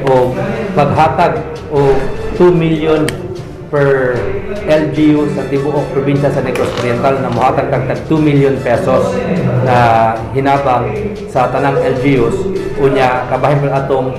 O paghatag og 2 million per LGU sa tibuok probinsya sa Negros Oriental na mohatag tag ₱2 million na hinabang sa tanang LGUs. Unya kabahin pa atong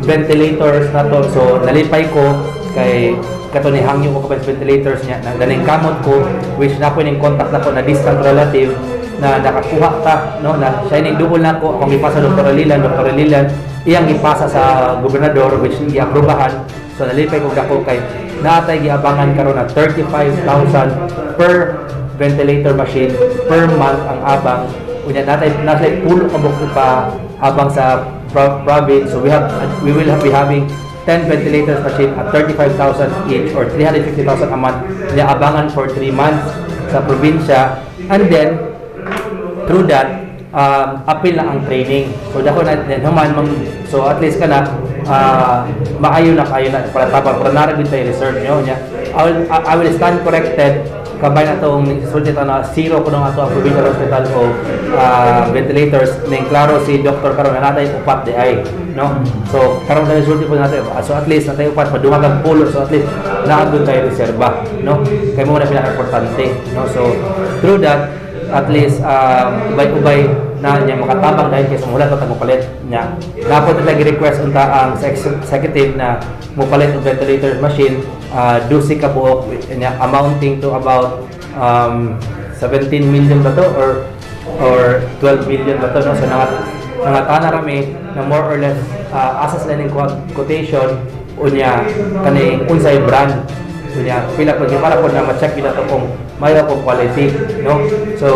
ventilators nato. So nalipay ko kay kato ni hangyo ko kapag ventilators niya na ganing kamot ko, which na po ning contact nako na distant relative na nakakuha ta, no, na siya ning duol nako, akong gipasa Dr. Lilan, Dr. Lilan iyang gipasa sa gobernador, which giaprobahan. So nalipay ko dako kay naatay giabangan karon na 35,000 per ventilator machine per month ang abang. Unya natay pulo ka buok pa abang sa province. So we will be having 10 ventilators machine at 35,000 each or 350,000 a month niya abangan for 3 months sa probinsya. And then through that, apil na ang training. So dako na then human so at least kana maayo na kayo na para tapang para nara gyud tayo reserve nyo niya. I will stand corrected kabay na itong sulti na zero kuno ato ang provincial hospital o ventilators. Ning klaro si doktor karon na natay upat di ay, no? So karon na sulti po natin. So at least natay upat, padungag ang pulo. So at least naa gud tayo reserba, no, kay mo na pinaka-importante, no? So through that, at least ubay-ubay na niya makatabang dahil kaysa mula ta mopalit niya. Dapat nila request unta ang sa executive na mopalit og ventilator machine, 12 ka buok niya, amounting to about 17 million ba to or 12 million ba to, no? So nangatana rami na more or less asa sila ning quotation, unya kaning unsay brand, unya pila po para po na ma-check nila to kung mayroon po quality, no? So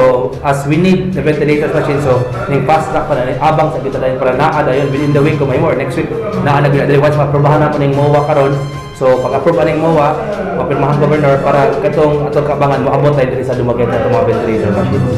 as we need the ventilators machine, so ning fast track pa na ning abang sa kita dahil para naa dayon within the week kung may more next week naa na gyud. Once maprobahan na po ning MOA karon, so pag approve aning MOA, mapirmahan governor para katong atong kaabangan moabot tayo diri sa Dumaguete atong mga ventilator machines.